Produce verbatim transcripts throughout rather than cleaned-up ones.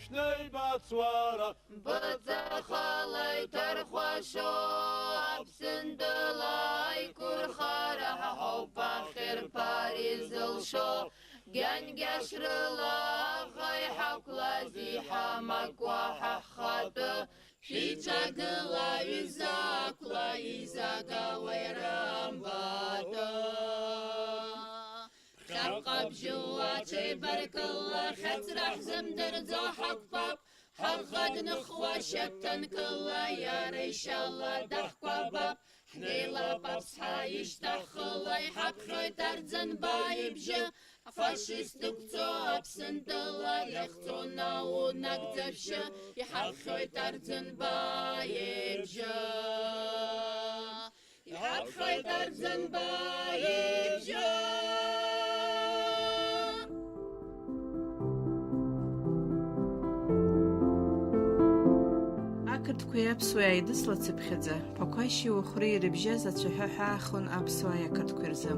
Шәнеибацуара. Быҵархала иҭархәашо Аԥсындәыла аиқәырхара ҳауп ахьырԥар изылшо. Гьангьашрыла аӷа иҳақәлаз иҳамакуа ҳа ҳхатәы. Шәиҿагыла ҩыза ақәла изагауа ирымбатәы. Ԥхьаҟа бжьыла ҽеибаркыла хьаҵра ҳзымдырӡо ҳақәԥап, ҳаӷа дныхуа шьаҭанкыла иара ишьала даҳкәабап, ҳнеилап аԥсҳа ишьҭахьхыла иҳаԥхьоит Арӡынба ибжьы, ҳфашист дықәҵо Аԥсынтәыла иахьцо наунагӡа шәшьы, иҳаԥхьоит Арӡынба ибжьы. Иҳаԥхьоит Арӡынба ибжьы. Ақырҭқәеи аԥсуеи ааидыслацыԥхьаӡа, Ԥақәашьи Уахәреи ирыбжьаз ацәаҳәа ҳәа аахон аԥсуааи ақырҭқәеи рзы.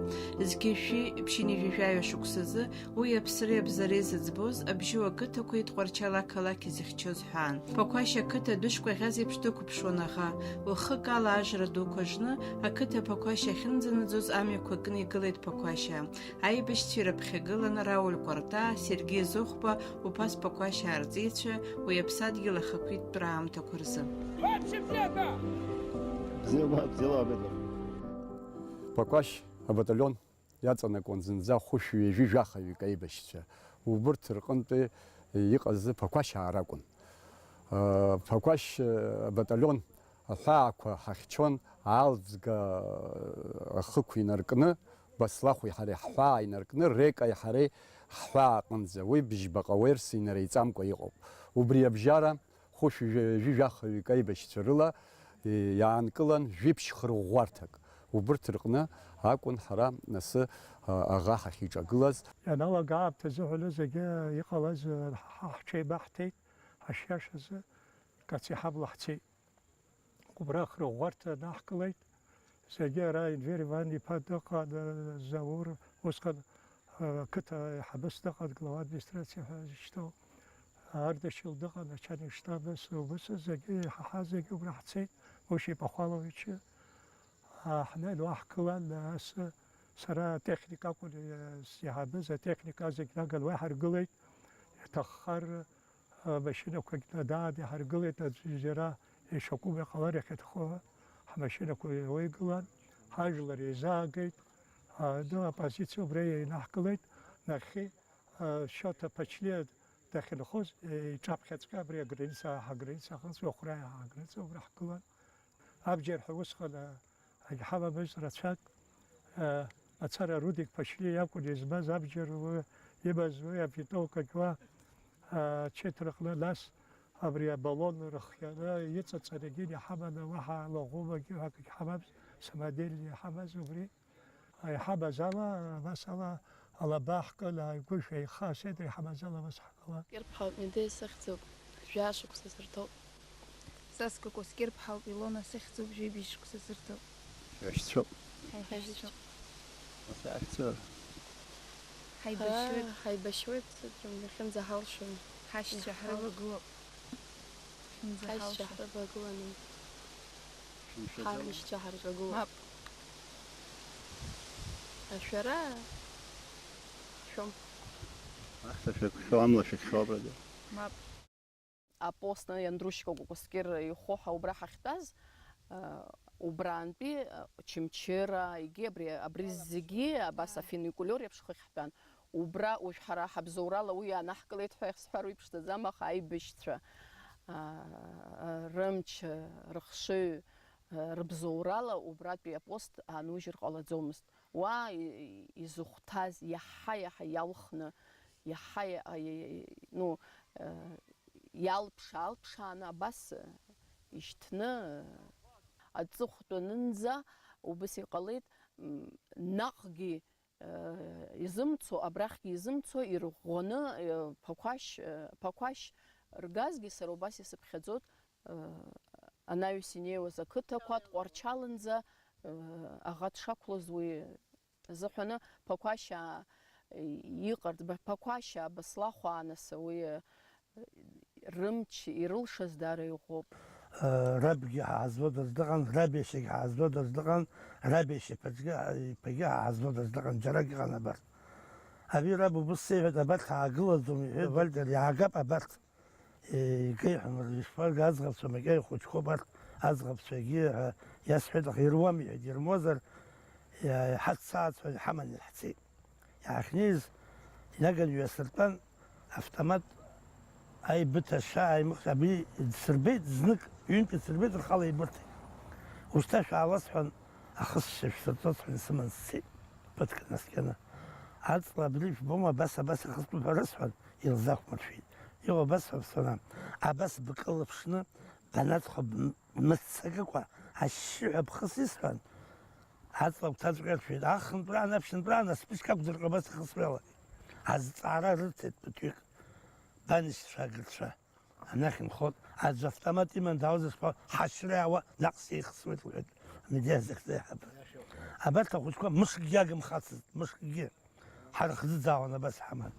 Зқьи жәшәи ԥшьынҩажәи жәаҩа шықәсазы Уи аԥсреи абзареи зыӡбоз абжьы ақыҭақәеи Тҟәарчал ақалақь изыхьчоз ҳәаан. Ԥақәашь ақыҭа дәышкәаӷьаз еиԥш дықәыԥшуан аӷа. Уахык ала ажра дуқәа жны, ақыҭа Ԥақәашь ахьынӡанаӡоз амҩақәа кны игылеит Ԥақәашьаа. Аибашьцәа ирыԥхьагылан Рауль Кәарта, Сергеи Зыхәба, Уԥас Ԥақәашьаа рҵеицәа уи аԥсадгьыл ахақәиҭтәра аамҭақәа рзы. Бзиала, бзиала абедло. Ԥақәашь абаталион иаҵанакуан зынӡа хәышәҩажәи жәахаҩык аибашьцәа. Убырҭ рҟынтәи иҟаз Ԥақәашьаа ракәын. Ԥақәашь абаталион аҳәаақәа ҳахьчон, Аалӡга ахықә инаркны, Баслахәи ҳареи ҳҳәаа инаркны, Рекаи ҳареи ҳҳәаа аҟынӡа. Уи бжьбаҟа уерс инареиҵамкәа иҟоуп. Убри абжьара хәышәҩажәи жәахаҩык аибашьцәа рыла, е, иаанкылан жәиԥшь хырӷәӷәарҭак. Убырҭ рҟны акәын ҳара асы, а, аӷа ҳахьиҿагылаз. Ианалага аамҭазы ҳәаны зегьы иҟалаз, а, ҳа-, ҳҽеибаҳҭеит, ҳашиашазы, Каци ҳабла ҳцеит. Убра хырӷәӷәарҭа наҳкылеит. Зегьы ара Енвер Иван-иԥа дыҟан, Заур, усҟан, а, ақыҭа аиҳабыс дыҟан, глава администрациа ҳәа зышьҭоу. Ардашьыл дыҟан, начальник штаб, ус, убыс зегьы, ҳа, ҳа зегьы убра ҳцеит, Мушьа Пахәаловичы. А, ҳнеин уаҳкылан, ас, сара атехника акәын, а, сиҳабыз, атехника зегь наган уа иҳаргылеит, иаҭаххар, амашьынақәагь надаан иҳаргылеит, аӡәы џьара ишакәым иҟалар иахьаҭаху ҳмашьынақәа еилагылан, ҳажәлар еизаагеит, а, ну, апозициа убра инаҳкылеит, нахьхьи, а, Шьоҭа Ԥачлиа дахьынхоз, е, иҿаԥхьаҵәҟьа абри аграница, ҳаграница аҟынӡа, Уахәраиа ҳаграница убра ҳгылан. Абџьар ҳәа усҟан, а, агьҳамамызт рацәак. А, мацара Рудик Ԥачлиа иакәын измаз абџьар уи имаз, уи авинтовкагь уа, а, ачеҭраҟны, нас абри абаллон рыхианы иҵаҵаны егьин иҳаманы, уаҳа лаӷәымагьы ҳәа акгьы ҳамамызт, самодельный иҳамаз убри. Иҳамаз ала, абас ала, алаба ҳкын, ааигәышә, еиха, аседра иҳамаз ала абас ҳкылан. Кьырԥҳа Медеиа сыхьӡуп, жәаа шықәса сырҭоуп. Са скәакәа Скьырԥҳа ауп, Илона сыхьӡуп, жәибжь шықәса сырҭоуп. Шәашьцәоуп. Ҳаибашьцәоуп. Ҳаибашьцәоуп. Ҳаибашьцәоуп. Ҳаибашьуеит. Аа, ҳаибашьуеит, сыдрым, иахьынӡаҳалшом. Ҳашьцәа иаҳҳәап. Ҳрывагылоуп. Иахьынӡаҳалшо. Ҳашьцәа ҳрывагыланы. Шәымшәаӡома? Ҳа ҳашьцәа ҳарҿагылоуп. Мап. Ашәара шәом. Ахьҭа шәықәшәо, амла шәықәшәо, абрагьы. Мап. Апостны Иандрушько Кәакәасқьыр ихәы ҳәа убра ҳахьтәаз, э, убраантәи, э, Чымчыра, егьи абри, абри зегьы, абас афуникулиор еиԥш хыхь ҳтәан. Убра уажә ҳара ҳабзоурала уи иаанаҳкылеит ҳәа иахьсҳәар уи ԥшӡаӡам, аха аибашьцәа, а, рымч, рыхшыҩ, а, рыбзоурала убратәи апост аанужьыр ҟалаӡомызт. Уа и-, и-, изыхәҭаз иаҳа-иаҳа иалхны, иаҳа-иаҳа, и-, и-, ну, э, иалԥша-аалԥшааны абас, э, ишьҭны, э, аҵыхәтәанынӡа убас иҟалеит, м, наҟгьы, э, изымцо, абрахьгьы изымцо, ирӷәӷәаны, э, Ԥақәашь, э, Ԥақәашь ргазгьы сара убас исыԥхьаӡоит, э, анаҩс инеиуаз ақыҭақәа, Тҟәарчалынӡа, э, аӷа дшақәлоз уи азыҳәаны Ԥақәашьаа иҟарҵ-, Ԥақәашьаа Баслахәаа, нас уи, э, Рымч ирылшаз даара иӷәӷәоуп. Рабгьы ҳаҳазлодаз дыҟан, раб иашьагьы ҳаҳазлодаз дыҟан, раб иашьа иԥагьы ҳаҳазлодаз дыҟан, џьарак иҟан абарҭ. Ари раб убыс сеиҳәеит, абарҭ ҳаагылаӡом, иҳәеит Вальтер, иаагап абарҭ. Егьа иҳәон, ишԥарга, аӡӷабцәа макьана ихәыҷқәоуп арҭ, аӡӷабцәа егьи ҳәа иасҳәеит, аха ируам, иҳәеит, ирмуазар, иҳаццааит ҳәа иҳаман иаҳцеит. Иаахьнеиз инаганы иҩасыртәан, автомат аибыҭа ашьа ааимыхт, абри дсырбеит знык, ҩынтәи дсырбеит, рхала еибырҭеит. Ушьҭа шәаала сҳәан, ахысшьцәа шәсырҵоит сҳәан, исыман сцеит. Ԥыҭк наскьаны, аҵла абри жәбома, абас, абас ихыстәуп ҳәа рысҳәан, илзахәмаршәеит. Иҟоу абас ҳәа бсырам, абас бкылыԥшны банаҵхо бм-, бмыццакыкәа ашьшьыҳәа бхы сисҳәан, аҵла агәҭаҵәҟьа иршәеит. Ахынтәраан, аԥшьынтәраан, аспычка ақәдырҟьо абас ихысуеит. Азҵаара рыҭеит ԥыҭҩык, баншьцәа, агырцәа. Анахь инхоит, аӡә автомат иман даауазар сҳәо, ҳашьра иаауа, наҟ сеихсуеит, лҳәеит амедиа захьӡу аиҳабы. Абарҭ ахәыҷқәа мышкгьы агымхацызт, мышкгьы. Ҳарыхӡыӡаауан абас ҳаман.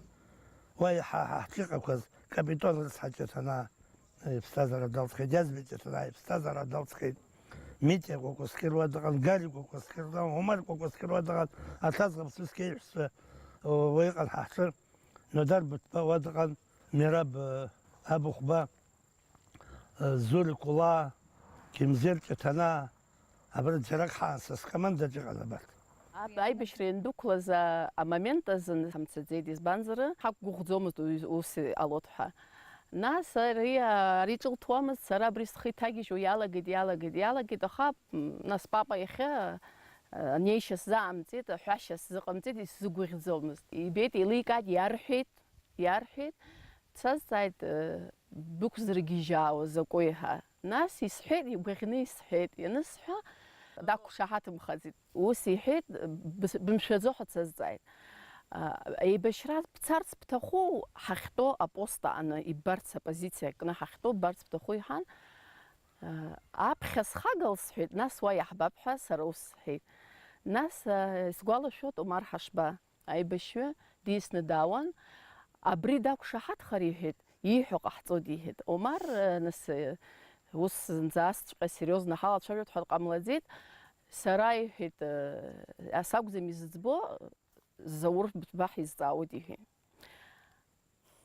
Уа иаҳа ҳа ҳҿы иҟақәаз Капитон рыцҳа Ҷаҭанаа иԥсҭазаара далҵхеит, Иазбеи Ҷаҭанаа иԥсҭазаара далҵхеит, Митиа Кәакәасқьыр уа дыҟан, Гари Кәакәасқьыр дыҟан, Омар Кәакәасқьыр уа дыҟан, арҭ аӡӷаб сусқьа иҳәшьцәа уа иҟан ҳа ҳҿы, Нодар Быҭәба уа дыҟан, Мераб Абыхәба, Зури Кәлаа, Кемзер Ҷаҭанаа, абарҭ џьарак ҳаан са скомандаҿ иҟан абарҭ. Аибашьра иандәықәлаз амомент азын ҳамцаӡеит, избанзар, ҳақәгәыӷӡомызт уи ус иҟалоит ҳәа. Нас ари, ари ҿылҭуамызт, сара абри схы иҭагьежьуа иалагеит, иалагеит, иалагеит, аха, м, нас папа иахьа, э, неишьа сзаамҵеит, аҳәашьа сзыҟамҵеит, исзыгәаӷьӡомызт. Ибеит, еиликааит, иарҳәеит, иарҳәеит, дсазҵааит, э, бықәзыргьежьаауа закәи ҳәа. Нас исҳәеит, игәаӷьны исҳәеит, ианысҳәа, дақәшаҳаҭымхаӡеит. Ус иҳәеит, быс-, бымшәаӡо ҳәа дсазҵааит. А, еибашьра бцарц бҭаху, ҳахьтәоу апост аҟны иббарц, апозициа кны ҳахьтәоу ббарц бҭаху иҳәан, а, аԥхьа схагал сҳәеит, нас уа иаҳбап ҳәа сара ус сҳәеит. Нас, а, исгәалашәоит Омар Ҳашба. Аибашьҩы диасны даауан, абри дақәшаҳаҭхар, иҳәеит, ииҳәо ҟаҳҵоит, иҳәеит. Омар, э, нас, э, ус зынӡа асҵәҟьа сериозно ҳалацәажәоит ҳәа дҟамлаӡеит. Сара, иҳәеит, э, ас акәӡам изыӡбо, Заур Быҭәба ҳизҵаауеит, иҳәеит.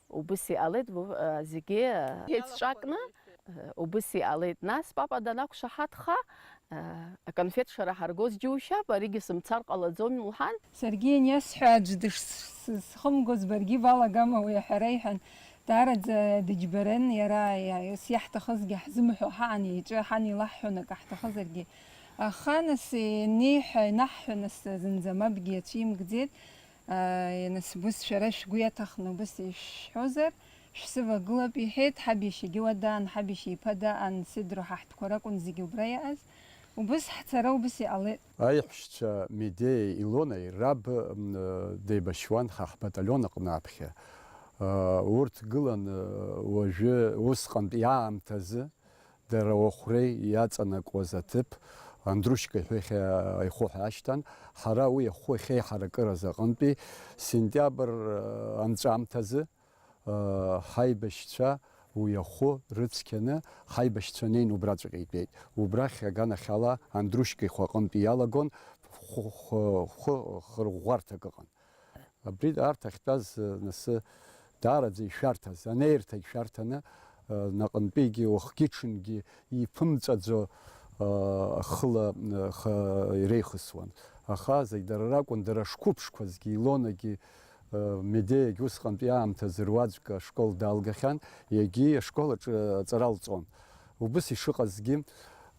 Убыс иҟалеит, бу-, а, зегьы, а, еицҿакны, а, убыс иҟалеит. Нас папа данақәшаҳаҭха, а, аконфет шара ҳаргоз џьушьап, аригьы сымцар ҟалаӡом, лҳәан. Саргьы ианиасҳәа, аӡә дышсхымгоз баргьы балагама уи аҳәара, иҳәан. Даараӡа дыџьбаран иара, иа-, ус иаҳҭахызгьы ҳзымҳәо ҳаан, иҿы ҳан илаҳҳәон акы ҳҭахызаргьы. Аха, нас, ианиҳәа, инаҳҳәа, нас, зынӡа мапгьы ацәимкӡеит. Нас убыс шәара шәгәы иаҭахны убыс ишәҳәозар, шәсывагылап, иҳәеит, ҳаб иашьагьы уа даан, ҳаб иашьа иԥа даан, Сидро ҳаҳҭқәа ракәын зегьы убра иааз. Убыс ҳцара убыс иҟалеит. Аиҳәшьцәа Медеи Илонеи раб, м, деибашьуан ҳа ҳбаталион аҟны аԥхьа. Урҭ гылан, уажәы усҟантәи аамҭазы, дара Охәреи иаҵанакуаз аҭыԥ, Андрушька иҳәа-, ихы ҳәа ашьҭан, ҳара уи ахәы ахьеиҳаракыраз аҟынтәи сентиабр, э, анҵәамҭазы, э, ҳаибашьцәа уи ахәы рыцқьаны, ҳаибашьцәа неин убраҵәҟьа итәеит. Убрахь аганахьала Андрушька ихәы аҟынтәи иалагон хәы-, хәы-, хәы хырӷәӷәарҭак ыҟан. Абри арҭ ахьтәаз, нас, даараӡа ишәарҭаз, анеирҭагь шәарҭаны, наҟынтәигьы уахгьы-ҽынгьы иԥымҵәаӡо, хыла, х-, иреихысуан. Аха зегь дара ракәын, дара шқәыԥшқәазгьы, Илонагьы, Медеиагьы усҟантәи аамҭазы руаӡәк ашкол далгахьан, егьи ашкол аҿы аҵара лҵон. Убыс ишыҟазгьы,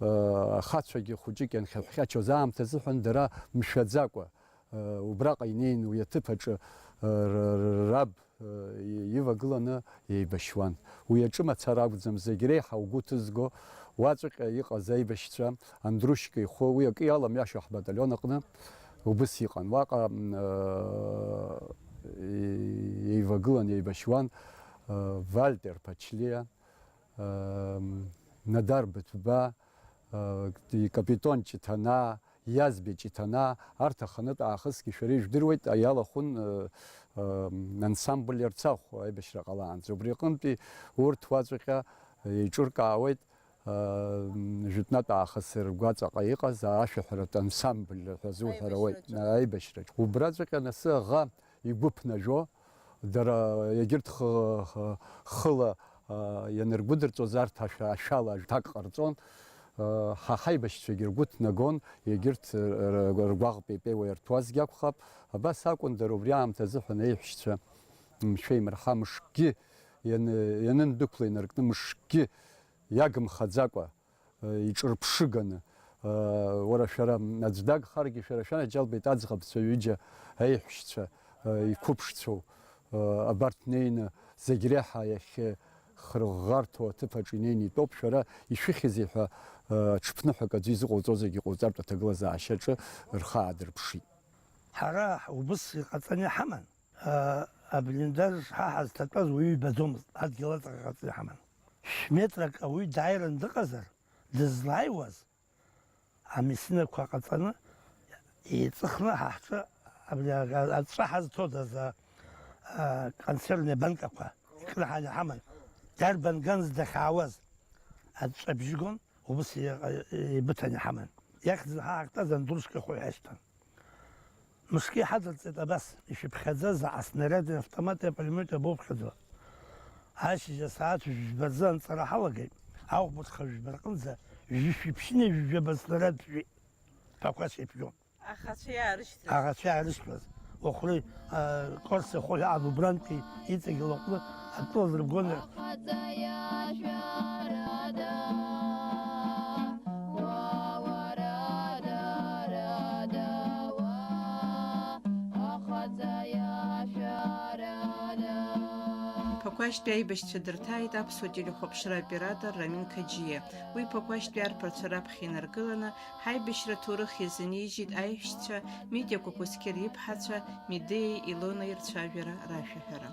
ахацәагьы хәыҷык ианхьаҳәхьачоз аамҭазыҳәан дара мшәаӡакәа, Убраҟа инеин уи аҭыԥ аҿы, р-, р-, раб, ивагыланы еибашьуан. Уи аҿы мацара акәӡам, зегь реиҳа угәы ҭызго, уаҵәҟьа иҟаз аибашьцәа, Андрушька ихәы, уи акы иаламҩашьо ҳбаталион аҟны убыс иҟан. Уаҟа, м, еивагылан еибашьуан, Вальтер Ԥачлиа, Надар Быҭәба, Капитон Ҷыҭанаа, Иазбеи Ҷиҭанаа, арҭ аханытә аахысгьы шәара ижәдыруеит, иалахәын, э, э, ансамбль Ерцахә аибашьра ҟалаанӡа. Убри аҟынтәи урҭ уаҵәҟьа, э, еиҿыркаауеит, э, жәытәнатә аахыс ргәаҵаҟа иҟаз ашәаҳәаратә ансамбль ҳәа азуҳәар ауеит, аибашьраҿы. Аибашьраҿы. Убраҵәҟьа анасы аӷа игәы ԥнажәо, дара егьырҭ хы-, хы-, хыла, а, ианыргәыдырҵоз арҭ ашәа-, ашәала аҭак ҟарҵон. А, ҳа ҳаибашьцәагьы ргәы ҭнагон, егьырҭ р-, р-, ргәаҟ пепеиуа ирҭәуазгьы акәхап. Абас акәын дара убри аамҭазыҳәан аиҳәшьцәа, мшәеимырҳа, мышкгьы ианы-, ианындәықәла инаркны, мышкгьы иагымхаӡакәа, э, иҿырԥшыганы, э, уара шәара аӡә дагхаргьы, шәара шәанаџьалбеит аӡӷабцәа ҩыџьа аиҳәшьцәа, э, иқәыԥшцәоу, э, абарҭ неины зегь реиҳа иахьхырӷәӷарҭоу аҭыԥ аҿы инеины итәоуп, шәара ишәыхьзеи ҳәа, э, ҽԥныҳәак аӡәы изыҟоуҵозаргьы ҟоуҵартә аҭагылазаашьаҿы рхы аадырԥшит. Ҳара убыс иҟаҵаны иҳаман. А, аблиндаж ҳа ҳазҭатәаз уаҩы ибаӡомызт, адгьыл аҵаҟа иҟаҵаны иҳаман. Шә-метрак ауаҩы дааиран дыҟазар, дызлааиуаз, амесинақәа ҟаҵаны, еиҵыхны ҳа ҳҿы, абри ага-, аҵәҵәа ҳазҭодаз, а, а, консервный банкақәа икнаҳаны иҳаман. Дарбан ганз дахьаауаз аҵәҵәа бжьы гон, убыс еиҟа-, еибыҭаны иҳаман. Иахьӡын ҳа ҳахьтәаз андуршка хәы ҳәа ишьҭан. Мышкы иҳадырҵеит абас, ишәыԥхьаӡа заҟа снаряди автомати апулемиоти абоуԥхьаӡо. Ашьыжь асааҭ жәба рзы анҵара ҳалагеит, ахәбыҭха жәба рҟынӡа жәшәи ԥшьынҩажәи жәаба снаряд ԥжәеит. Ԥақәас иԥжәон. Аӷацәа иаарышьҭрыз. Аӷацәа иаарышьҭуаз. Охәреи, а, Корси ахәы ҳәа убрантәи иҵегь лаҟәны атәыла ргон. Ахаҵа иашәарада, уа, уарада, рада, уа, ахаҵа иашәарада. Ԥақәашьтәи аибашьцәа дырҭааит аԥсуа телехәаԥшра оператор Рамин Қаџьиа. Уи Ԥақәашьтәи арԥарцәа раԥхьа инаргыланы, ҳаибашьра аҭоурых иазынижьит аиҳәшьцәа Митиа Кәакәасқьыр иԥҳацәа Мидеи Илонеи рцәажәара рашәаҳәара.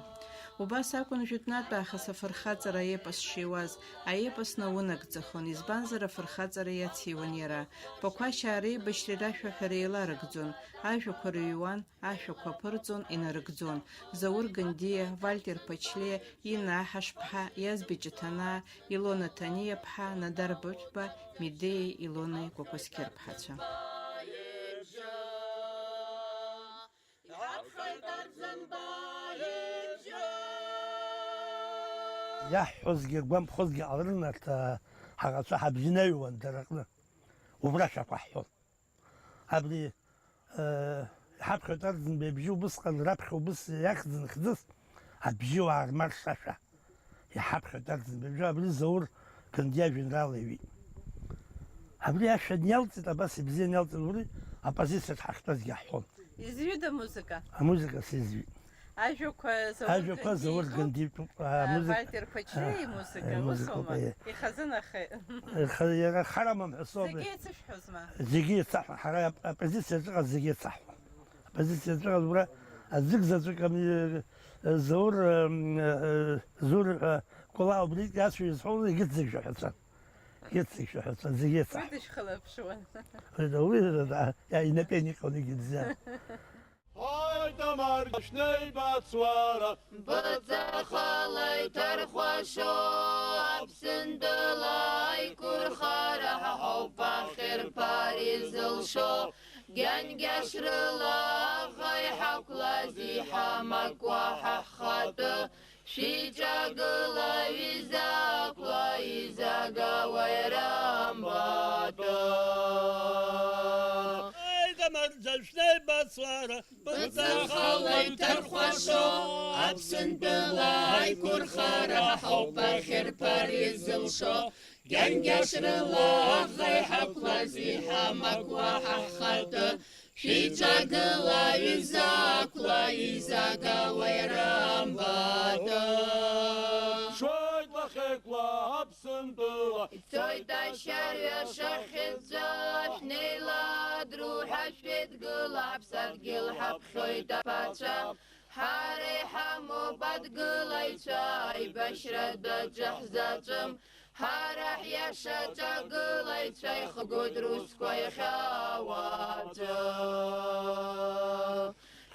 Убас акәын жәытәнатә аахыс афырхаҵара аепос шиуаз, аепос наунагӡахон, избанзар, афырхаҵара иациуан иара. Ԥақәашьаа реибашьреи рашәаҳәареи еиларыгӡон, ажәақәа рыҩуан, ашәақәа аԥырҵон, инарыгӡон. Заур Гандиа, Вальтер Ԥачлиа, Инна Аҳашԥҳа, Иазбеи Ҷыҭанаа, Илона Ҭаниаԥҳа, Надар Быҭәба, Мидеи Илонеи Кәакәасқьыр ԥҳацәа. Иаҳҳәозгьы, гәамԥхозгьы ҟаларын, арҭ, а, ҳаӷацәа ҳабжьы наҩуан дара рҟны. Убра шәақәаҳҳәон. Абри, э, иҳаԥхьоит Арӡынба ибжьы убысҟан, раԥхьа убыс иахьӡын хьӡыс, абжьы уаармаршашәа. Иҳаԥхьоит Арӡынба ибжьы, абри Заур Гандиа ажәеинраала иҩит. Абри ашәа аниалҵит, абас ибзиан иалҵит, убри апозициаҿ ҳахьтәазгьы ҳҳәон. Изҩыда амузыка? Амузыка сизҩит. Ажәақәа Заур Ажәақәа Гандиа Заур итәуп. Гандиа итәуп. А, А, музыка, Вальтер Ԥачлиа а, имузыка, а, ус музыка аума? Ауп, аиеи. Ихазынахеит. Иха-, иара харамам ҳәа соуп. Зегьы еицышәҳәозма? Зегьы еицаҳҳәон. Ҳара ап-, апозициаҿ ыҟаз зегьы еицаҳҳәон. Апозициаҿ ыҟаз уара аӡәык заҵәык ами, э, Заур, э, э, Зур ҳәа Кәлаа убригь ацәа изҳәон, егьырҭ зегь шәаҳәацәан. Егьырҭ зегь шәаҳәацәан, зегьы еицаҳҳәон. Уи дышьхылаԥшуан. Уи, уи, да, да, иа, инапеинҟьон егьырҭ зегь. Ҳаит, амарџьа шәнеибац уара! Быҵархала иҭархәашо, Аԥсынтәыла аиқәырхара ҳауп ахьырԥар изылшо. Гьангьашрыла аӷа иҳақәлаз иҳамак уаҳа ҳхатәы. Шәиҿагыла, ҩызакла изагауа иара амбатәы. Ҳаит, амарџьа шәнеибац уара! Быҵархала иҭархәашо, Аԥсынтәыла аиқәырхара ҳауп ахьырԥар изылшо. Гьангьашрыла аӷа иҳақәлаз иҳамак уаҳа ҳхатәы. Шәиҿагыла, ҩызакла изагауа иара амбатәы. Шоит лахьеиқәла Аԥсынтәыла. Ицоит ашьарҩаш ахьыӡәӡәа, шәнеила адруҳәа шәеидгыла, ҳаԥсадгьыл ҳаԥхьоит аԥацәа. Ҳара иҳамоуп адгылаҩцәа, аибашьратә аҿы ҳзаҵәым. Ҳара ҳиаша ҿагылаҩцәа ихгоит русқәа иахьа уаҵәы.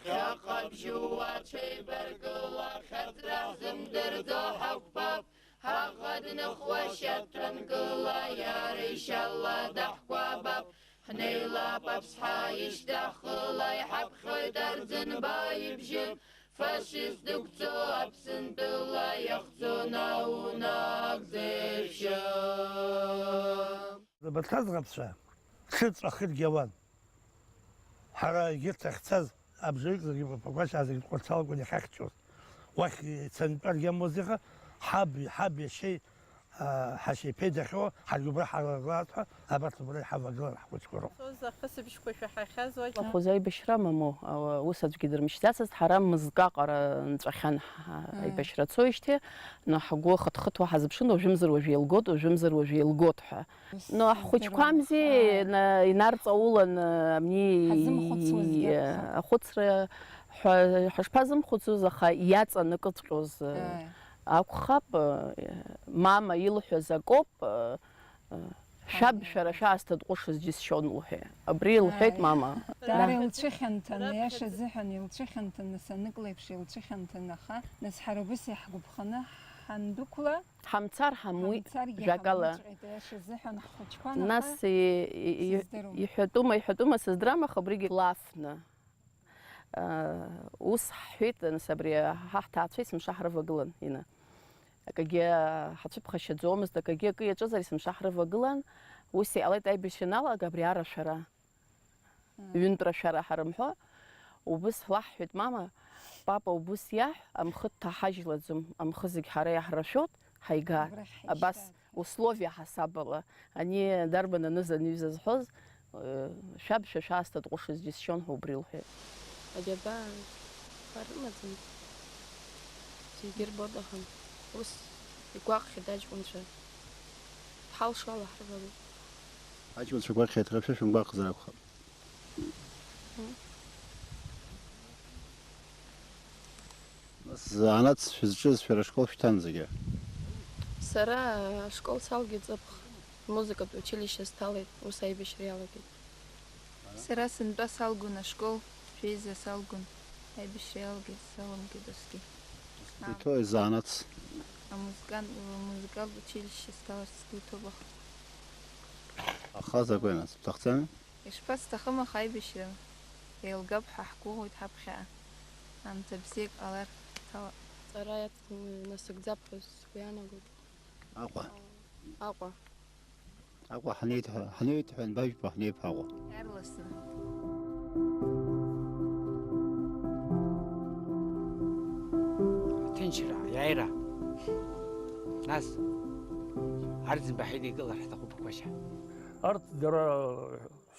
Ԥхьаҟа бжьы уацәеибаркыла, хьаҵра ҳзымдырӡо ҳақәԥап. Ҳаӷа дныхуашьа дҭанкыла, иара ишьала даҳкәабап. Ҳнеилап аԥсҳа ишьҭахыла, иҳаԥхьоит Арӡынба ибжьы. Фашист дықәҵо Аԥсынтәыла, иахҵо наунагӡа ишьы. Абарҭ аӡӷабцәа ҽыҵәахыргьы ауан. Ҳара егьырҭ ахьцаз абжаҩык зегьы, Ԥақәашьаа зегьы дҟәарҭалкуан иахьахьчоз. Уахь ицаны итәаргьы амуазеиха, ҳаб, ҳаб иашьеи, аа, ҳашьеиԥеи дахьоу, ҳаргьы убра ҳалагылаат ҳәа, абарҭ убра иҳавагылан ҳхәыҷқәа роуп. Соз ахысыбжьқәа шәаҳахьаз уаҵәы. Ахәыз аибашьра мамоу, ауа, ус аӡәгьы дырмышьҭӡацызт, ҳара мызкы аҟара нҵәахьан ҳа-, Ааи. аибашьра цоижьҭеи, но ҳгәы хыҭхыҭуа ҳазыԥшын, уажәымзар уажә еилгоит, уажәымзар уажә еилгоит ҳәа. Но ҳхәыҷқәамзи, Ааи. на-, инарҵаулан, амни, Ҳазымхәыцуазгьы акәхап. ахәыцра ҳәа ҳашԥазымхәыцуаз, аха иаҵанакыҵәҟьоз, Ааи. акәхап, мама илҳәаз акоуп, шәаб Ааи. шәара шәаасҭа дҟәышыз џьысшьон лҳәеит. Абри лҳәеит Ааи. мама. Даара Да. илцәыхьанҭан, Раԥхьаӡа. иаша азыҳәан илцәыхьанҭан, нас анык леиԥш илцәыхьанҭан, аха нас ҳара убас иаҳгәаԥханы ҳандәықәла, Ҳамцар ҳамуит, ҳамцаргьы жәакала. ҳамуҵәҟьеит, аиаша азыҳәан ҳхәыҷқәан, Нас аха и-, и-, и-, сыздыруам. иҳәатәума, иҳәатәума сыздырам, аха убригьы лафны. Ус ҳҳәеит, нас абри ҳа ҳҭаацәа есымша ҳрывагылан, ина. Акагьы ҳацәыԥхашьаӡомызт, акагьы акы иаҿызар есымша ҳрывагылан. Ус иҟалеит аибашьра аналага абри арашәара. Ҩынтә рашәара ҳарымҳәо, убыс лаҳҳәеит мама, папа убыс иаҳә, амхы дҭаҳажьлаӡом, амхы зегь ҳара иаҳрашәоит, ҳаигар. Убра Абас ҳаишьҭалт. условиа ҳасабала, ани дарбан аныз анҩыза зҳәоз, э, шәаб шәа шәаасҭа дҟәышыз џьысшьон ҳәа убри лҳәеит. Аџьабаа рымаӡам. Зегьы ирбоит, аха ус игәаҟхьеит аҷкәынцәа. Ҳалшала ҳрывагылт. Аҷкәынцәа гәаҟхьеит, ҳара шәа шәымгәаҟзар акәхап. Нас занааҭс шәызҿыз шәара ашкол шәҭан зегьы? Сара ашкол салгеит Ҵыԥх, музыкатә училишьче сҭалеит, ус аибашьра иалагеит. Сара сынтәа салгон ашкол, жәеиза салгон, аибашьра иалагеит, саламгеит усгьы. Иҭои занааҭс? Амузыкант, музыкалтә училишьче сҭаларц сгәы иҭоуп, аха. Аха закәи нас, бҭахӡами? Ишԥасҭахым, аха аибашьра еилгап ҳәа ҳгәыӷуеит ҳаԥхьаҟа. Аамҭа бзиак ҟалар ҳҭалап. Ҵара иаҭ-, насыгӡап ҳәа сгәы иаанагоит. Аҟәа. Аҟәа. Аҟәа ҳнеит ҳәа, ҳнеит ҳәа, анбажәбо ҳнеип Аҟәа. Иаарласны. Аҭынчра, аиааира. Нас, Арӡынба ҳидикылар ҳҭахуп, Ԥақәашьа. Арҭ дара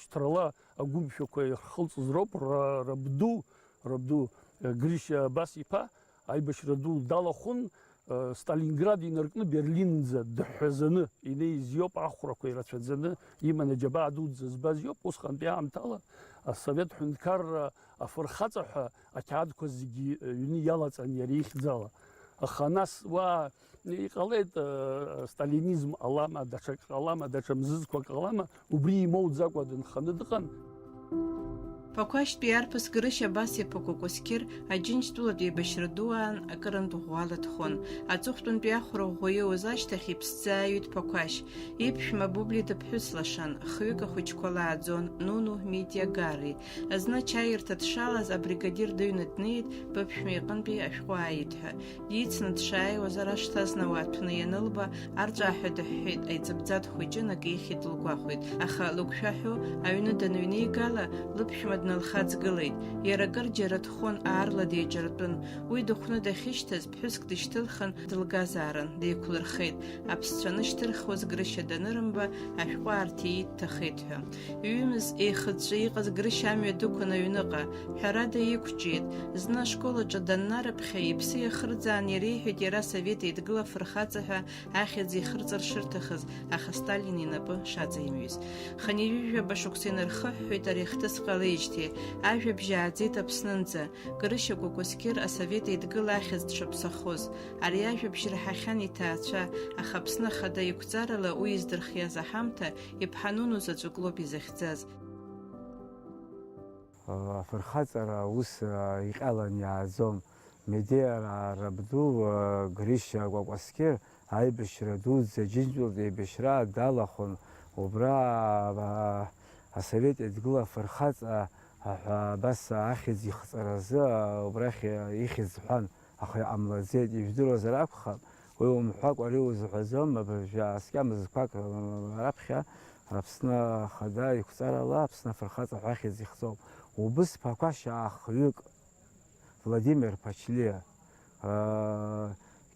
шьҭрала агәымшәақәа ирхылҵыз роуп, ра-, рабду, рабду, э, Грышьа Абас-иԥа аибашьра ду далахәын, э, Сталинград инаркны Берлинӡа дыҳәазаны инеиз иоуп, ахәрақәа ирацәаӡаны иманы, аџьабаа дуӡӡа збаз иоуп, усҟантәи аамҭала асовет ҳәынҭқарра афырхаҵа ҳәа ақьаадқәа зегьы, э, ҩны иалаҵан иара ихьӡала. Аха нас уа Иҟалеит, э, сталинизм ҟалама, даҽак ҟалама, даҽа мзызқәак ҟалама, убри имоуӡакәа дынханы дыҟан. Ԥақәашьтәи арԥыс Грышьа Абас-иԥа Кәакәасқьыр Аџьынџьтәылатә еибашьра ду аан акырынтә ӷәӷәала дхон. Аҵыхәтәантәи ахәра ӷәӷәа иоуз ашьҭахь иԥсӡы ааҩит Ԥақәашь. Иԥшәма Бублиа дыԥҳәыс лашан, хҩык ахәыҷқәа лааӡон, Нуну, Митиа, Гарри. Зны ачаирҭа дшалаз, абригадир дыҩны днеит, быԥшәма иҟынтәи ашәҟәы ааит ҳәа. Дицны дшааиуаз, ара шҭаз науаҭәны ианылба, арҵәааҳәа дыҳәҳәеит, аиҵыбӡа дхәыҷын, акы ихьит лгәахәит, аха лыгәшәаҳәо аҩны даныҩнеигала, лыԥшәма дналхаҵгылеит. Иара акырџьара дхон, аарла деиҿартәын. Уи дыхәны дахьышьҭаз, ԥҳәыск дышьҭылхын, дылгазаарын, деиқәлырхеит. Аԥсцәа анышьҭырхуаз Грышьа данырымба, ашәҟәы аарҭиит, дҭахеит ҳәа. Ҩымз еихыҵәҵәа иҟаз Грышьа амҩа дықәын аҩныҟа. Ҳәарада, иқәҿиеит. Зны ашкол аҿы даннарыԥхьа, иԥсы иахырӡаан иреиҳәеит иара Асовет Еидгыла афырхаҵа ҳәа ахьӡ ихырҵар шырҭахыз, аха Сталин инапы шаҵаимҩыз. Хынҩажәижәаба шықәса инархыҳәҳәеит ари ахҭыс ҟалеижьҭеи. Ажәабжь ааӡеит Аԥснынӡа, Грышьа Кәакәасқьыр асовет еидгыла ахьӡ дшаԥсахоз. Ари ажәабжь раҳахьан иҭаацәа, аха Аԥсны Ахада иқәҵарала уи издырхиаз аҳамҭа иԥҳа Нуну заҵәык лоуп изыхьӡаз. Афырхаҵара аус иҟьалан иааӡом. Медеиа рабду Грышьа Кәакәасқьыр аибашьра дуӡӡа Џьынџьтәылатә еибашьра далахәын. Убра асовет еидгыла афырхаҵа ҳәа абас ахьӡ ихҵаразы убрахь ихьӡ ҳәан, аха иҟамлаӡеит. Ижәдыруазар акәхап, уи умҳәакәа ари узҳәаӡом, абыржәы аскьа мызқәак раԥхьа Аԥсны Ахада иқәҵарала Аԥсны Афырхаҵа ҳәа ахьӡ ихҵоуп. Убыс ԥақәашь аахҩык Владимир Ԥачлиа,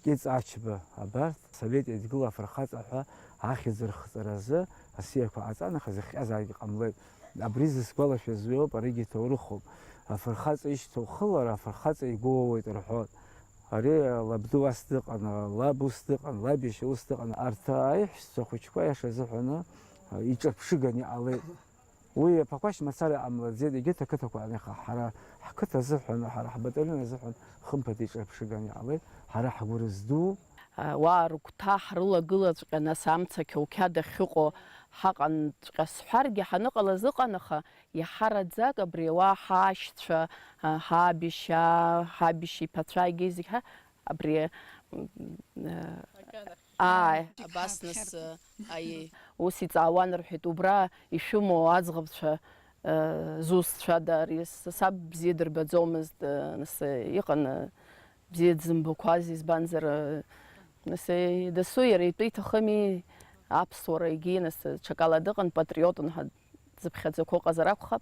Кьыҵ Ачба, абарҭ Совет Еидгыла Афырхаҵа ҳәа ахьӡ рхҵаразы асиақәа ҟаҵан, аха зыхҟьазааргьы ҟамлеит. Абри зысгәалашәаз уиоуп, аригьы ҭоурыхуп. Афырхаҵа ишьҭоу хылара афырхаҵа игәы уоуеит рҳәоит. Ари лабду ас дыҟан, лаб ус дыҟан, лаб иашьа ус дыҟан. Арҭ аиҳәшьцәа хәыҷқәа, иаша азыҳәаны, иҿырԥшыганы иҟалеит. Уи аԥақәашь мацара иҟамлаӡеит, егьырҭ ақыҭақәа аныха, ҳара ҳқыҭа азыҳәан, ҳара ҳбаталион азыҳәан хымԥада иҿырԥшыганы иҟалеит, ҳара ҳгәы рыздуу. Уа рыгәҭа ҳрылагылаҵәҟьа, нас амца қьоуқьад ахьыҟоу ҳаҟанҵәҟьа сҳәаргьы ҳаныҟалаз ыҟан, аха иаҳараӡак абри ауаа ҳашьцәа, ҳабишьа, ҳабишьа иԥацәа, егьи зегь ҳа, абри, м, э, ааи. Абас нас, э, аиеи. Ус иҵаауан рҳәеит, убра ишәымоу аӡӷабцәа, э, зусҭцәада ари? С-, саб бзиа дырбаӡомызт, э, нас, э, иҟан, э, бзиа дзымбақәаз, избанзар, э, нас, э, дасу иара итәы иҭахыми, аԥсуара егьи, нас, э, ҽакала дыҟан, патриотын ҳәа дзыԥхьаӡақәоу ыҟазар акәхап.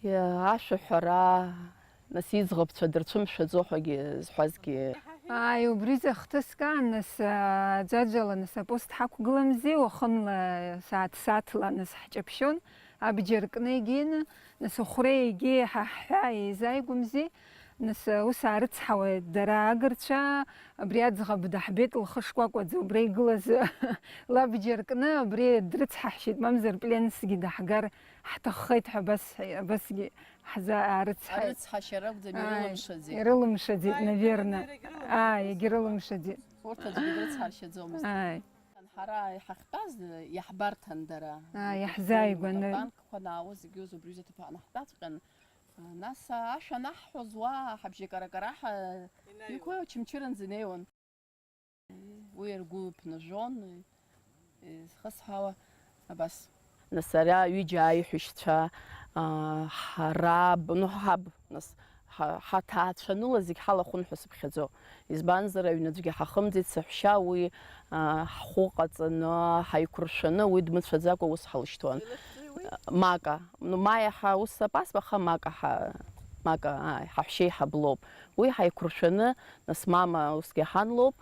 Иа-, ашәаҳәара, нас, иӡӷабцәа дырцәымшәаӡо ҳәагьы зҳәазгьы. Ааи, убри зыхҭыск аан, нас, аӡәаӡәала, нас, апост ҳақәгыламзи, уахынла сааҭ-сааҭла, нас, ҳҷаԥшьон, абџьар кны егьины, нас, ухәреи егьи ҳа ҳҳәаа еизааигәамзи. Нас, ус аарыцҳауеит дара агырцәа, абри аӡӷаб даҳбеит лхы шкәакәаӡа убра игылаз лабџьар кны, абри дрыцҳаҳшьеит, мамзар пленсгьы даҳгар ҳҭаххеит ҳәа абас, абасгьы ҳза-, аарыцҳаит. Арыцҳашьа ракәӡам, Ааи, ирылымшаӡеит. Ирылымшаӡеит, наверное. Ааи, егьырылымшаӡеит. Урҭ аӡәгьы дрыцҳаршьаӡомызт. Ааи. Ҳара иҳахьтәаз иаҳбарҭан дара. Ааи, иаҳзааигәан. Атанкқәа наауаз зегьы ус убри ҩыза ҭыԥ аҟны ҳтәаҵәҟьан. Нас ашә анаҳҳәоз, уа ҳабжьакаракара ҳа-, иқәу Очамчыранӡа инеиуан. Уи ргәы ԥнажәон, изхысҳәаауа абас. Нас ара ҩыџьа аиҳәшьцәа, аа, ҳара, б-, ну, ҳаб, нас, ҳа-, ҳаҭаацәаныла зегь ҳалахәын ҳәа сыԥхьаӡо. Избанзар, аҩнаӡәгьы ҳахымӡеит, саҳәшьа уи, аа, ҳхәы ҟаҵаны, ҳаиқәыршәаны, уи дмыцәаӡакәа ус ҳалышьҭуан. Илыхьӡеи уи? Мака. Ну, ма иаҳа ус сапасп, аха Мака ҳа-, Мака, ааи, ҳаҳәшьеи ҳаблоуп. Уи ҳаиқәыршәаны, нас мама усгьы ҳан лоуп.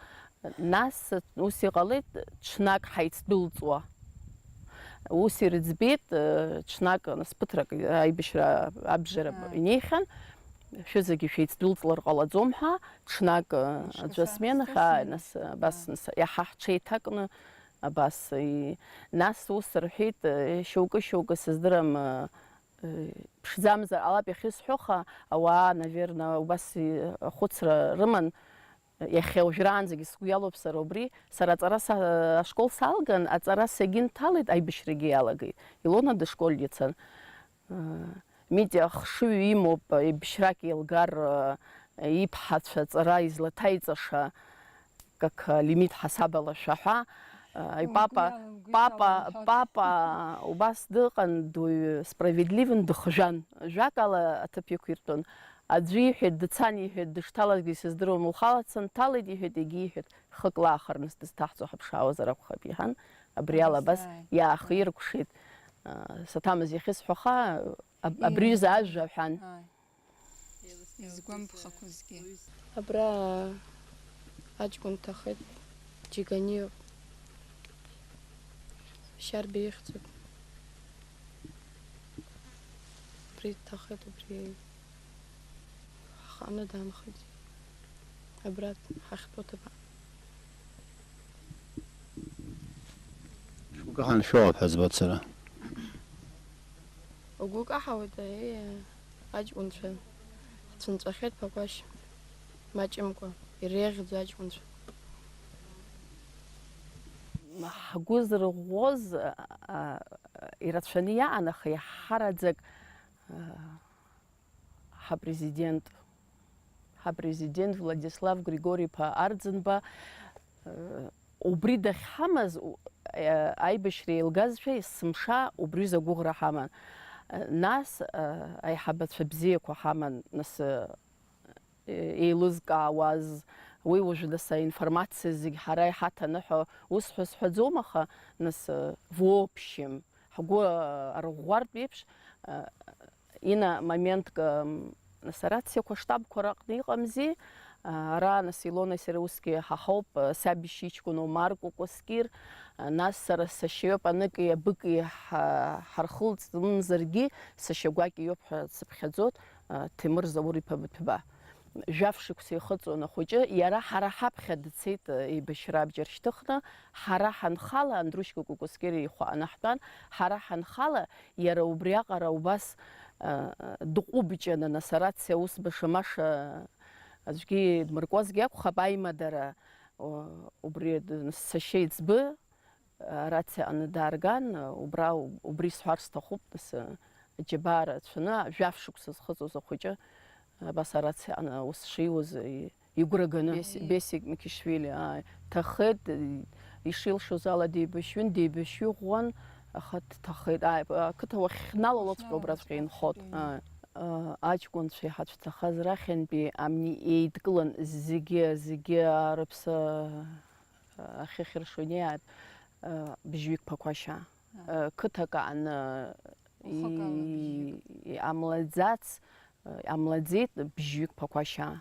Нас ус иҟалеит, ҽнак ҳаицдәылҵуа. Ус ирыӡбеит, э, ҽнак, нас ԥыҭрак аибашьра абжара Ааи. Инеихьан, шәызегьы шәеицдәылҵлар ҟалаӡом ҳәа, ҽнак, э, Мышкы аӡәы сменахь, ааи, саҳәшьҭахьан. Нас, э, абас, Ааи. Нас, иаҳа ҳҽеиҭакны, абас, и-, нас ус рҳәеит, э, шьоукы-шьоукы сыздырам, э, э, ԥшӡамзар ҟалап иахьысҳәо, аха ауаа, наверное, убас, э, ахәыцра рыман, Иахьа уажәраанӡагьы сгәы иалоуп сара убри. Сара аҵара са-, ашкол салган, аҵара сагьынҭалеит, аибашьрагьы иалагеит. Илона дышкольницан. Митиа хшыҩ имоуп, еибашьрак еилгар, иԥҳацәа аҵара излаҭаиҵаша, как лимит ҳасабала шәаҳәа. Папа, папа, папа убас дыҟан, дуаҩы справедливын, дыхжәан. Жәакала аҭыԥ иқәиртәон. Аӡәы иҳәеит, дцан иҳәеит, дышҭалазгьы сыздыруам, лхала дцан, дҭалеит иҳәеит, егьи иҳәеит, хык лаахырныс дызҭаҳҵо ҳаԥшаауазар акәхап, иҳәан, абри ала абас Абзааигәа. Иаахиркәшеит, аа, саҭамыз иахьысҳәаха, аб-, абри Ииуеит. Рзы ажәа ҳәан. Ааи. Изгәамԥхақәозгьы. Абра аҷкәын дҭахеит, Џьиганиа. Шьарбеи ихьӡуп. Убри дҭахеит, убри ҳханы даанхеит. Абра ҳахьтәоу ҭыԥ. Шәгәы ҳаншәоуп ҳәа збоит сара. Угәы каҳауеит, аиеи, аҷкәынцәа ҳцәынҵәахьеит Ԥақәашь, маҷымкәа, иреиӷьӡоу аҷкәынцәа. Ҳгәы зырӷәӷәоз, а, ирацәаны иаан, аха иаҳараӡак, а, ҳапрезидент, ҳапрезидент Владислав Григори-иԥа Арӡынба, э, убри дахьҳамаз, у-, э, аибашьра еилгазшәа есымша убри рзы агәыӷра ҳаман. Э, нас, э, аиҳабацәа бзиақәа ҳаман, нас, э, еилызкаауаз, уи уажәы нас аинформациа зегь ҳара иҳаҭаны ҳәа ус ҳәа сҳәаӡом, аха, нас, э, в общем, ҳгәы, э, арӷәӷәартә еиԥш, э, Ина, моментк, м, нас арациақәа штабқәа раҟны иҟамзи, а, ара, нас, Илонеи сареи усгьы ҳаҳауп, а, саб ишьыҷкәын Омар Кәакәасқьыр, а, нас сара сашьаҩуп, аныки абыки ҳа-, ҳархылҵымзаргьы, сашьа гәакьа иоуп ҳәа дсыԥхьаӡоит, а, Ҭемыр Заур-иԥа Быҭәба. Жәаф шықәса ихыҵуан ахәыҷы, иара ҳара ҳаԥхьа дцеит, а, еибашьра абџьар шьҭыхны, ҳара ҳанхала, Андрушька Кәакәасқьыр ихәы анаҳтәан, ҳара ҳанхала, Иара убриаҟара убас, а, дҟәыбҷаны, нас арациа ус баша-маша аӡәгьы дмыркуазгьы акәхап, аимадара, о, убри д-, нас сашьа еиҵбы арациа аҟны даарган, убра, убри сҳәар сҭахуп, нас, а, аџьабаа рацәаны, жәаф шықәса зхыҵуаз ахәыҷы, абас арациа аҟны ус шиуаз, и-, Игәра ганы. Бес-, Бесик Микишвили, ааи, ҭахеит, ишилшоз ала деибашьҩын, деибашьҩы ӷәӷәан, аха дҭахеит, ааи, ақыҭа уахьналалоҵәҟьа убраҵәҟьа инхот, ааи. Аҷкәынцәа иҳацәҭахаз рахьынтәи амни еидкылан зегьы, зегьы рыԥсы ахьыхьыршо инеиааит, бжьҩык Ԥақәашьаа. Қыҭак ааны иҟамлаӡац, иҟамлаӡеит бжьҩык Ԥақәашьаа.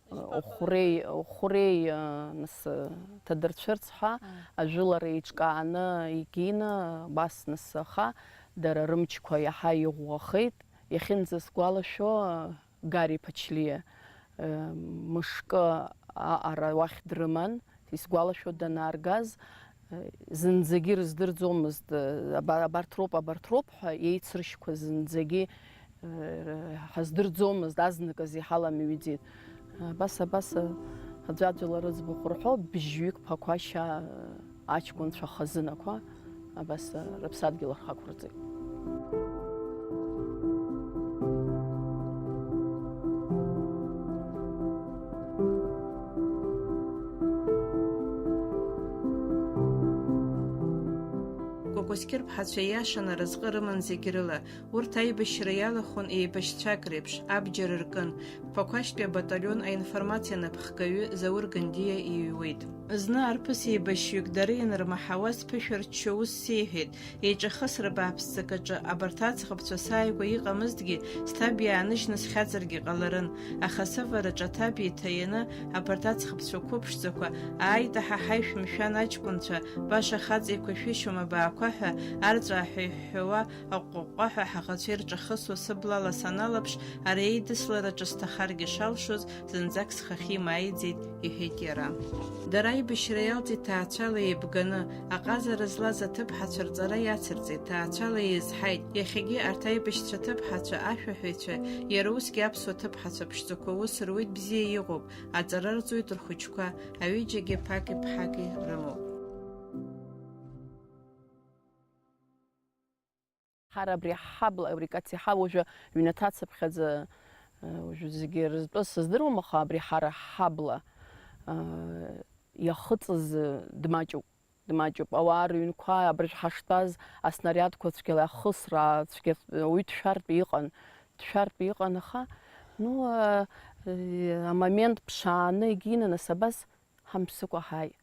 Хәреи, Хәреи, нас, ҭадырцәырҵ ҳәа ажәылара еиҿкааны икны, абас, нас, аха дара рымчқәа иаҳа иӷәӷәахеит. Иахьынӡасгәалашәо, Гари Ԥачлиа, мышкы аҟара уахь дрыман, исгәалашәо данааргаз, зынӡагьы рыздырӡомызт, аба-, абарҭ роуп, абарҭ роуп ҳәа еицыршьқәа зынӡагьы, э, ҳаздырӡомызт, азныказ иҳаламҩыӡеит. Абас, абас, аӡәаӡәала рыӡбахә рҳәо, бжьҩык Ԥақәашьаа аҷкәынцәа хазынақәа абас рыԥсадгьыл рхақәырҵеит. Кәакәасқьыр ԥҳацәа иашан аразҟы рыман зегь рыла. Урҭ аибашьра иалахәын еибашьцәак реиԥш, абџьар ркын. Ԥақәашьтәи абаталион аинформациа напхгаҩы Заур Гандиа иҩуеит. Зны арԥыс еибашьҩык дара ианырмаҳауаз ԥышәарччо ус сеиҳәеит, еиҿахысра бааԥсҵакаҿы абарҭ аӡӷабцәа сааигәа иҟамызҭгьы, сҭабиа ааныжьны схьаҵыргьы ҟаларын, аха сывараҿы аҭабиа иҭаианы абарҭ аӡӷабцәа қәыԥшӡақәа, ааит, аҳаҳаи, шәымшәан аҷкәынцәа, баша хаҵа еиқәышәышьом абаақәа ҳәа арҵәааҳәа иҳәҳәауа, аҟәҟәаҟәҟәаҳәа ҳаӷацәа ирҿахысуа сыблала саналаԥш, ари аидыслараҿы сҭахаргьы шалшоз, зынӡак схахьы имааиӡеит, иҳәеит иара. Дара аибашьра иалҵит ҭаацәала еибганы, аҟазара злаз аҭыԥҳацәа рҵара иацырҵеит, ҭаацәала еизҳаит. Иахьагьы арҭ аибашьцәа ҭыԥҳацәа, ашәаҳәаҩцәа, иара усгьы аԥсуа ҭыԥҳацәа ԥшӡақәа аус руеит, бзиа иҟоуп, аҵара рҵоит рхәыҷқәа, аҩыџьагьы ԥаки ԥҳаки рымоуп. Ҳара абри ҳабла, абри Катиҳа уажәы ҩнаҭацыԥхьаӡа, э, уажәы зегьы рызтәыз сыздыруам, аха абри ҳара ҳабла, э, иахыҵыз, э, дмаҷуп, дмаҷуп. Ауаа рыҩнқәа абыржә ҳаштәаз аснариадқәа цәгьала ахысра, цәгьа, уаҩы дшәартә иҟан, дшәартә иҟан, аха, ну, э, э, амомент ԥшааны егьины, нас абас ҳамԥсыкәа ҳааит.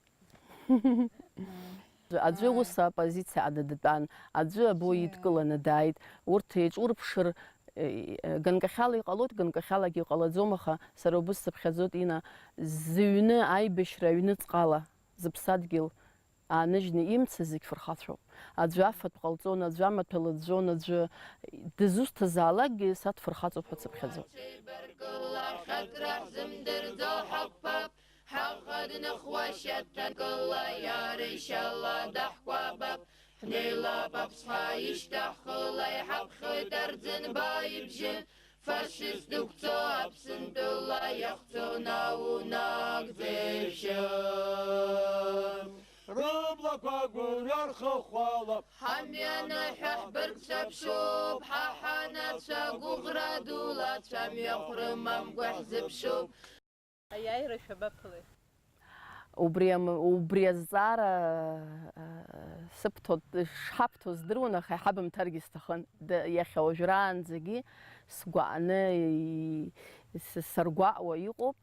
Аӡәы ус апозициа ада дтәан, аӡәы або идкыланы дааит. Урҭ еиҿурԥшыр, э, э, ганкахьала иҟалоит, ганкахьалагьы иҟалаӡом, аха сара убыс сыԥхьаӡоит, Ина, зыҩны аибашьра аҩныҵҟала зыԥсадгьыл ааныжьны имцаз зегь фырхацәоуп. Аӡәы афатә ҟалҵон, аӡәы амаҭәа лыӡәӡәон, аӡәы дызусҭазаалакгьы са дфырхаҵоуп ҳәа дсыԥхьаӡоит. Ҳаӷа дныхуашьа ҭакыла иара ишьала даҳкәабап. Ҳнеилап аԥсҳа ишьҭахьхыла, иҳаԥхьоит Арӡынба ибжьы. Фашист дықәҵо Аԥсынтәыла иахьцо наунагӡа ишьы. Рыблақәа гәырҩа рхыхәалап. Ҳамҩаныҳәа ҳбыргцәа ԥшуп, ҳа ҳанацәа гәыӷра дула, цәамҩахә рымамкәа ҳзыԥшуп. Аиааира шәабаԥылеи? Убри ам-, убри азҵаара, а, сыбҭо, шҳабҭо здыруан, аха иҳабымҭаргьы сҭахын. Д-, иахьа уажәраанӡагьы сгәааны и-, с-, саргәаҟуа иҟоуп.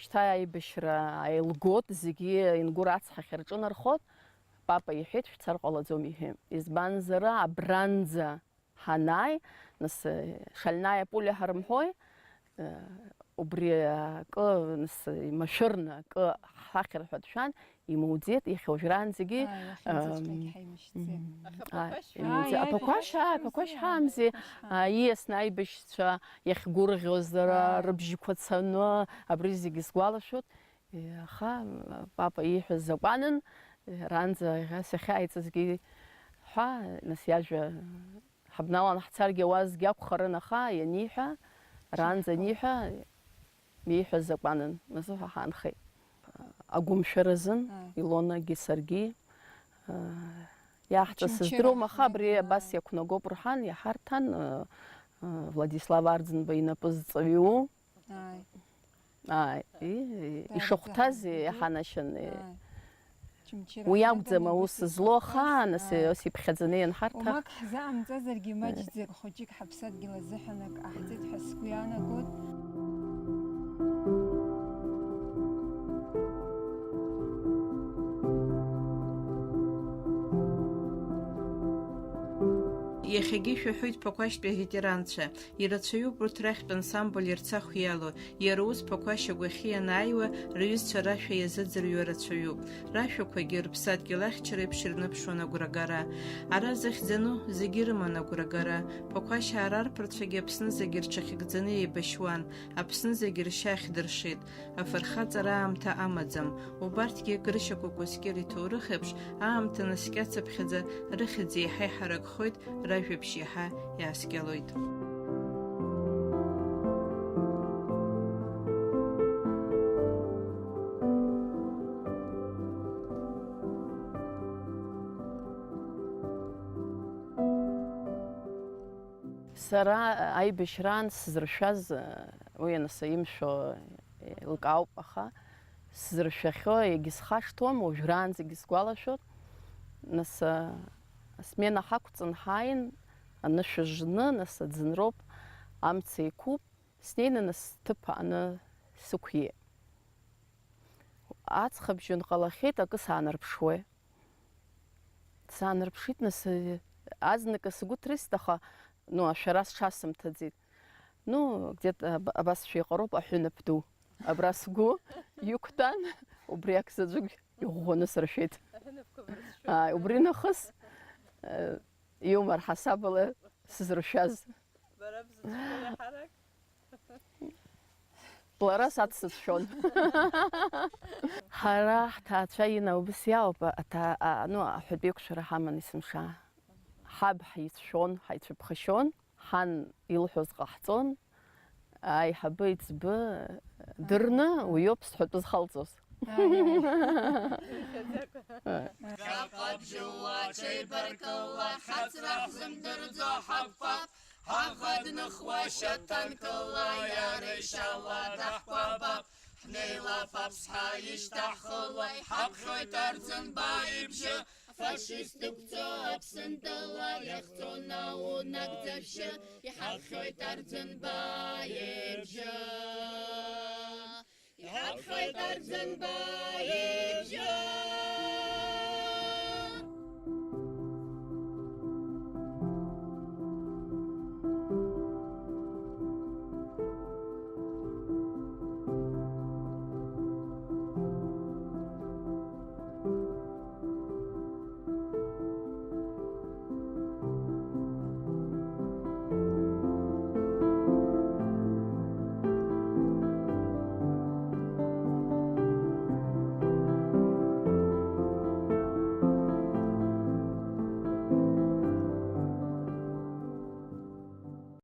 Шьҭа аибашьра ааилгоит, зегьы Ингәыр ацҳахь рҿынархоит. Папа иҳәеит, шәцар ҟалаӡом, иҳәеит. Избанзар, абранӡа ҳанааи, нас, э, шальная пуля ҳарымҳәои, э, убри акы, нас, имашәырны акы ҳахьыр ҳәа дшәан, имуӡеит, иахьа уажәраанӡагьы, Ааи, иахьынӡаҵәҟьагь ам, ҳаимышьҭӡеит. Мгм. Аха ааи, Ԥақәашь имуӡеит. Ааи, Аԥақәашь, ааи, Ԥақәашь ҳамзи. Ԥақәашь ҳамзи. Ааи, ииасны аибашьцәа иахьгәырӷьоз, дара Ааи. рыбжьқәа цаны, абри зегьы сгәалашәоит. Аха папа ииҳәаз закәанын, аранӡа иахьа сахьааиҵазгьы ҳәа, нас иажәа ҳабналан ҳцаргьы ауазгьы акәхарын, аха ианиҳәа, аранӡа аниҳәа, ииҳәаз закәанын, нас ҳәа ҳаанхеит. Агәымшәаразын, Ааи. Илонагьы саргьы, а, иаҳҵаз Очамчыра сыздыруам, аха абри ҳнеины. Абас иақәнагоуп рҳәан, иҳарҭан, а, а, Владислав Арӡынба инапы зҵаҩу. Ааи. Ааи, и-, Даараӡа ишахәҭаз ҳаныҳәагьы. Иҳанашьаны. Ааи. Очамчыра Уи ҳнаганы акәӡам аус иагьыс злоу, аха, ишахәҭаз, нас, ааи. Ус иԥхьаӡаны ианҳарҭах. Уамак ҳзаамҵазаргьы маҷӡак, хәыҷык ҳаԥсадгьыл азыҳәан ак ҟаҳҵеит ҳәа сгәы иаанагоит. Иахьагьы шәаҳәоит Ԥақәашьтәи аветеранцәа. Ирацәаҩуп урҭ рахьтә ансамбль Ерцахә иалоу, иара ус Ԥақәашь агәахьы ианааиуа, рҩызцәа рашәа иазыӡырҩуа рацәаҩуп. Рашәақәагьы рыԥсадгьыл ахьчара еиԥш ирныԥшуан агәрагара. Ара зыхьӡану зегьы ирыман агәрагара. Ԥақәашь аарарԥарцәагьы Аԥсны зегьы рҽахьыгӡаны еибашьуан, Аԥсны зегьы ршьа ахьдыршеит. Афырхаҵара аамҭа амаӡам. Убарҭгьы Грышьа Кәакәаскьыр иҭоурых еиԥш, аамҭа наскьацыԥхьаӡа рыхьӡ еиҳа иҳаракхоит, ражәабжь иаҳа иааскьалоит. Сара аибашьраан сзыршәаз, уи анасаимшәо еилкаауп, аха сзыршәахьоу егьысхашҭуам, уажәраанӡагьы сгәалашәоит. Нас, асмена ҳақәҵан ҳааин, анышә жны, нас аӡынроуп, амца иқәуп, снеины, нас сҭыԥ ааны сықәиеит. Аҵхыбжьон ҟалахьеит, акы саанарԥшуеи. Саанарԥшит, нас, э, азныказ сгәы ҭрыст, аха, ну, ашәара сҽасымҭаӡеит. Ну, где-то аб-, абасшәа иҟароуп, аҳәынаԥ ду. Абра сгәы иқәтәан, убри ак заҵәык иӷәӷәаны сыршәеит. Аҳәынаԥқәа бырзшәа. Ааи, убри нахыс, э, иумар ҳасабала сзыршәаз. Бара бзыцәшәо иаҳарак? Лара сацсыцәшәон. Ҳара ҳҭаацәа Инна убыс иалоуп, аҭаа-, а, ну, аҳәатәеиқәшәара ҳаман есымша. Ҳаб ҳицәшәон, ҳаицәыԥхашьон, ҳан илҳәоз ҟаҳҵон, аиҳабы еиҵбы дырны уиоуп сҳәатәы зхалҵоз. Ԥхьаҟа бжьуа ҽеибаркыла, ҳаҵра ҳзымдырӡо ҳақәԥап, ҳаӷа дныхуашьа танкыла, иара ишала даҳкәабап. Ҳнеилап аԥсҳа ишьҭаҳхыла, иҳаԥхьоит Арӡынба ибжьы, фашист дықәҵо Аԥсынтәыла, иахьцо наунагӡа шәшьы, иҳаԥхьоит Арӡынба ибжьы. Иҳаԥхьоит Арӡынба